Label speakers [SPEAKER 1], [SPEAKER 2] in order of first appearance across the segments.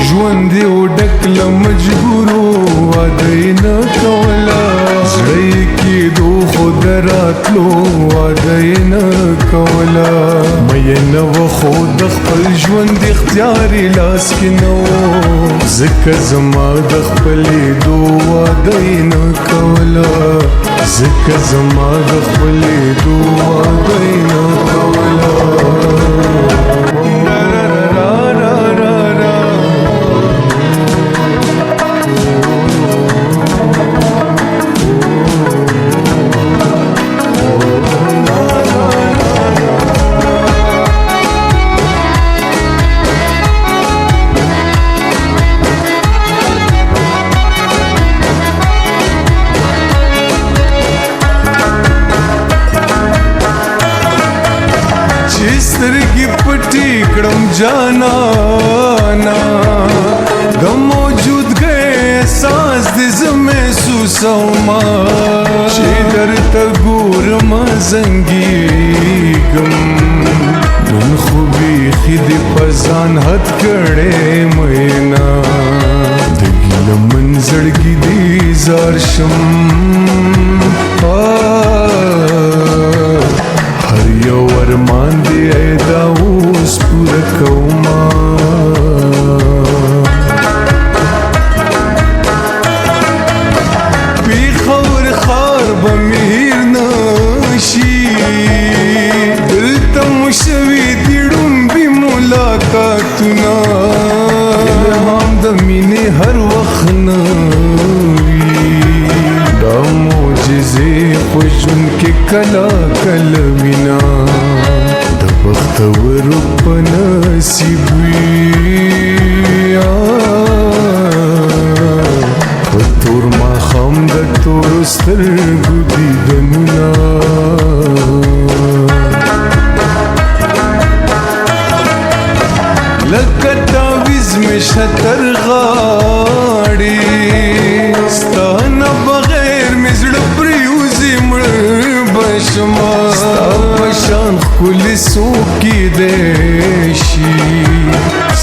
[SPEAKER 1] ژوند یې وډک له مجبورو واده یې نه کوله. زړه یې کېدو خو د راتلو واده یې نه کوله. مینه وه خو د خپل ژوند اختیار یې لاس کې نه و، ځکه زما د خپلېدو واده یې نه کوله. ځکه زما د خپلېدو واده یې نه کوله. سترګې پټې کړم جانانا، د موجودګۍ احساس دې زه محسوسومه. چې درته ګورم زنګېږم، نن خو بیخي دې په ځان حد کړی مینا. د ګیله من زړګي دې زار شم، هر یو ارمان دې ای دا اوس پوره کومه. پېښور ښار به مې هېر نه شي، دلته مو شوي دي ړومبي ملاقاتونه. الهام د مینې هر وخت نه وي، دا معجزې خو ژوند کې کله کله وینا. د بختورو په نصیب وي، په تور ماښام د تورو سترګو دیدنونه. لکه تعویذ مې شه تر غاړې، ستا نه بغیر مې زړه پرېوځي مړ به شمه. ستا په شان ښکلي څوک کېدی شي،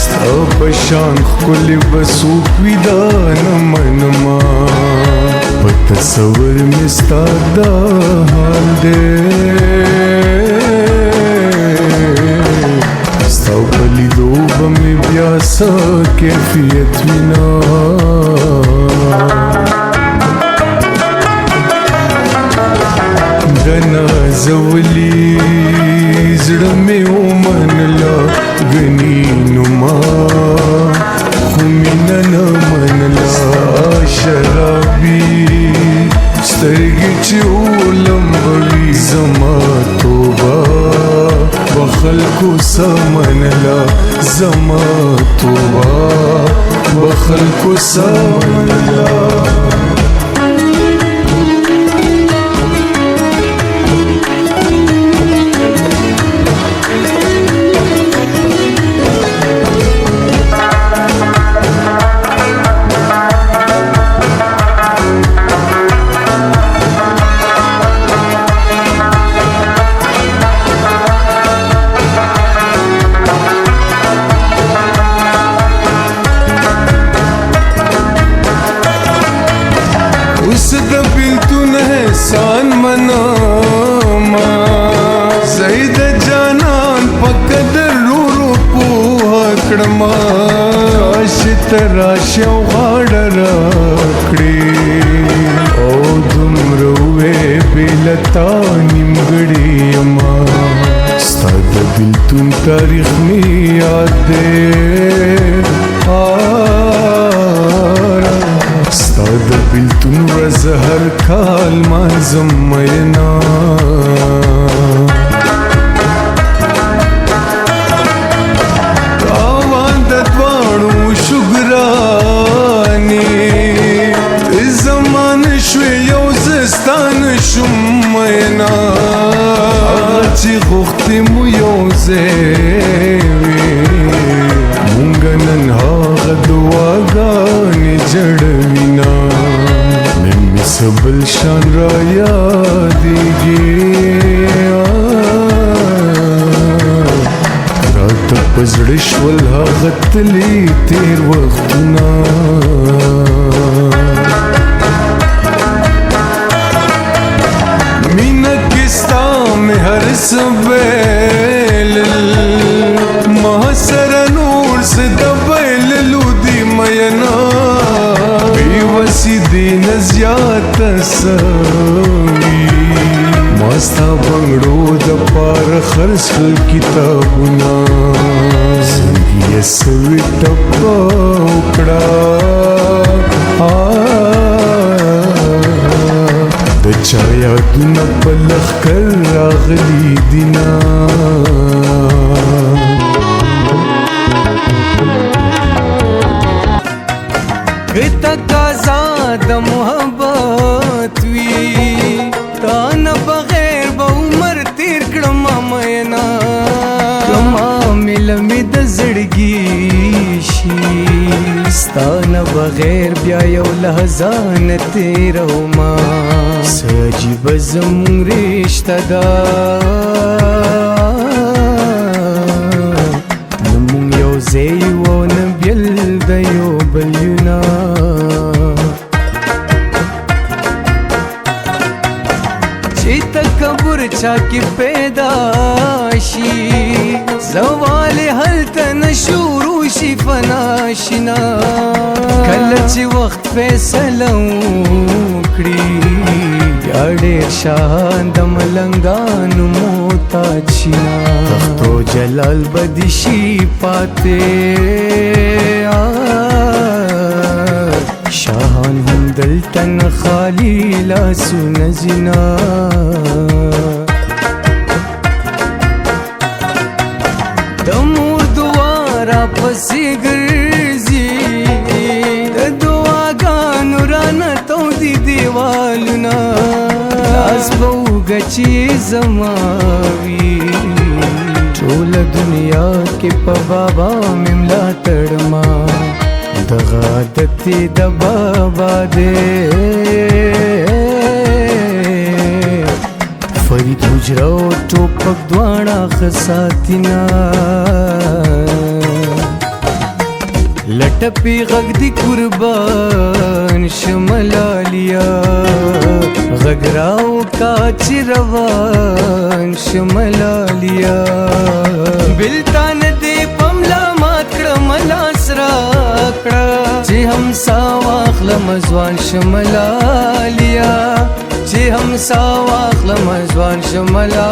[SPEAKER 1] ستا په شان ښکلي به څوک وي دا نه منمه. په تصور مې ستا دا حال دی، ستا په لیدو به مې بیا څه کیفیت وینا. د نازولي زړه مې ومنله، ګني نو ما خو مینه نه منله. شرابي سترګې چې ولمبوي زما توبه، به خلکو څه منله. زما توبه به خلکو څه منله. اوس د بیلتون احسان منما، زید جانان په قدر ورو پوه کړما. کاش ته راشې او غاړه راکړې، او دومره ووې بې له تا نیمګړې یمه. ستا د بیلتون تاریخ مې یاد دی، ستا د بیلتون ورځ هر کال لمانځم مینا. تاوان د دواړو شو ګرانې، ته زما نه شوې یو زه ستا نه شوم مینا. هغه چې غوښتې مو یو ځای وي، مونږ نن هغه دعاګانې جوړوینه. نن مې څه بل شان را یادېږي، راته په زړه شول هغه تلي تېر وختونه. مینه کې ستا مې هر څه بایلل، ما سره نور څه د بایللو دي مینا. بېوسي دې نه زیاته سوي، ما ستا بنګړو د پاره خرڅ کړل کتابونه. زړګیه سوې ټپه وکړه، د چا یادونه په لښکر راغلي دینه.
[SPEAKER 2] که تقاضا د محبت وي، تا نه بغیر به عمر تیر کړم مینا. که معامله مې د زړګي شي، ستا نه بغیر بیا یو لحظه نه تېرومه. څه عجیبه زموږ رشته ده، نه موږ یو ځای یو او نه بېل د یو بل یو نه. چې تکبر چا کې پیدا شي، زوال هلته نه شروع شي فنا شي نه. کله چې وخت فیصله وکړي، بیا ډېر شاهان د ملنګانو محتاج شي نه. تخت او جلال به دې شي پاتې، شاهان هم دلته نه خالي لاسونه ځینه. د مور دعا راپسې ګرځي، د دعاګانو رانه تودي دیوالونه. لاس به اوږه چې زما وي، ټوله دنیا کې په بابا مې ملاتړ ما. دغه عادت یې د بابا دی، فرید حجره او ټوپک دواړه ښه ساتینه. لټپی غږ دی قربان شملالیا، غږ راو کا چې روان شملالیا. بلتان دې پملا مات کړه ملاس را کړه، چې هم سا واخلم ځوان شملالیا، چې هم سا واخلم ځوان شملالیا.